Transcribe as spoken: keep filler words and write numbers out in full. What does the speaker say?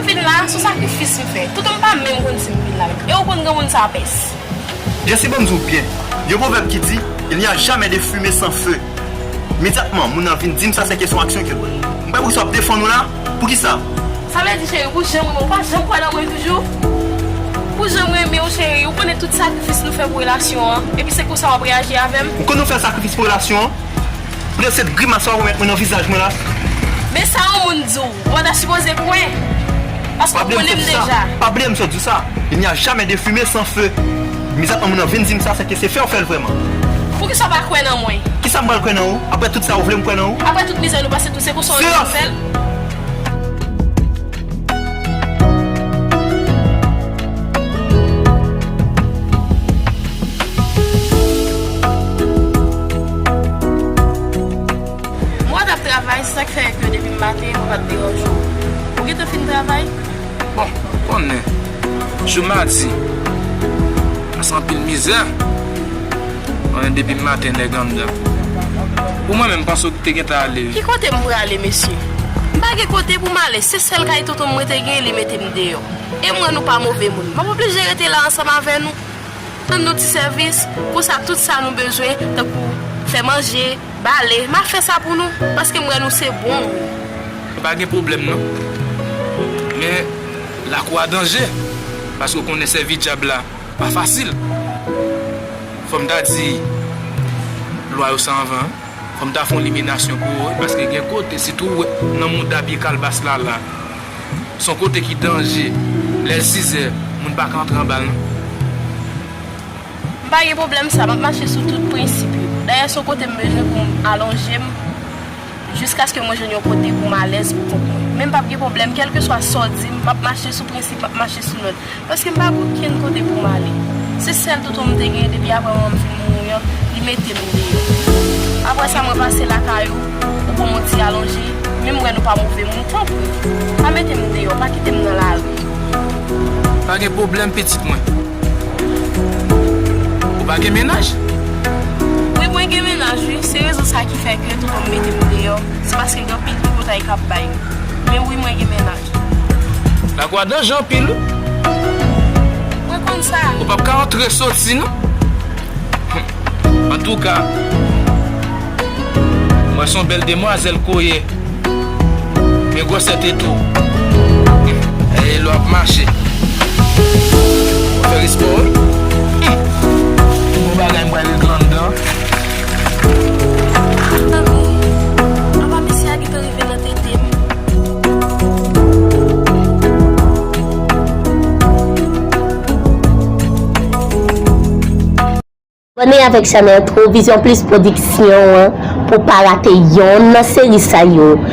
M vin la, se yon sakrifis m fè. Toutan m pa menm konn si m vin la menm. E ou konn granmoun sa pès. Jesi, ban m di w byen. Gen yon pwovèb ki di, il n'y a jamais de fumée sans feu. Imedyatman, moun nan vin di m sa, se ke se yon aksyon ke l wè. M pa wè poukisa w ap defann ou la. Poukisa? Sa vle di, cheri, ou jan m renmen w, ou pa janm kwè nan mwen toujou? Ou jan m renmen w, cheri, ou konnen tout sakrifis nou fè pou relasyon an, epi se konsa w ap reyaji avè m? Ou konn nou fè sakrifis pou relasyon an? Pou se grimas sa w remèt mwen nan vizaj mwen la. Men sa yon moun di w, ou pa ta sipoze kwè. Paske ou konnen m deja. Pa bliye m sot di w sa. Il n'y a jamais de fumée sans feu. Imedyatman moun nan vin di m sa, se ke se fè w fè l vrèman. Poukisa w pa kwè nan mwen? Kisa m pral kwè nan ou? Apre tout sa, ou vle m kwè nan ou? Apre tout mizè nou pase tou, se konsa w renmen m fè l? Mwen t ap travay, se sa k fè ke depi maten, mwen pa t deranje w. Ou gentan fin travay? Bon, konnen, jou madi, pase anpil mizè. Konnen depi maten nèg anndan. Pou mwen menm, panse w te gentan ale wi. Ki kote m prale, mesye? M pa gen kote pou m ale, se sèl kay tonton m mwen te gen, li mete m deyò. E mwen, nou pa move moun. M ap oblije rete la ansanm avè nou. Rann nou ti sèvis, konsa tout sa nou bezwen, tankou fè manje, bale, m ap fè sa pou nou, paske m wè nou se bon moun. Pa gen pwoblèm non. Men lakou a danje, paske w konnen sèvi dyab la pa fasil. Fò m ta di lwa yo sa anvan, fò m ta fè yon liminasyon pou ou wi, paske gen kote, sitou w wè nan mouda pye kalbas la la, se yon kote ki danje. Lè l sizè, moun pa ka antre anba l non. M pa gen pwoblèm sa, m ap mache sou tout prensip yo. Dayè, se yon kote m bezwen pou m alonje m, jiskaske mwen jwenn yon kote pou m alèz pou kont mwen. Men m p ap gen pwoblèm, kèlkeswa sa w di m, m ap mache sou prensip, m ap mache sou lòd. Paske m pa gen okenn kote pou m ale. Se sèl tonton m te gen depi apre manman m fin mouri an, li mete m deyò. Apre sa, mwen pase lakay ou, ou ban m yon ti alonje, men m wè nou pa move moun, tanpri, pa mete m deyò, pa kite m nan lari. Pa gen pwoblèm, pitit mwen. Ou pa gen mennaj? Wi, mwen gen mennaj, wi. Se rezon sa ki fè ke tonton m mete m deyò. Se paske gen anpil tripotay k ap bay. Men wi, mwen gen mennaj. Lakou a danje anpil wi. Mwen konn sa. Ou p ap ka antre soti non. Antouka, mwen se yon bèl demwazèl ke w ye. Men gwosè tete w. E lè w ap mache, w ap fè respè w wi. Bon bagay, m pral regle anndan. Apa mesye a gentan rive nan tete m. Abòne avèk chanèl True Vision Plus Production an pou w pa rate yonn nan seri sa yo.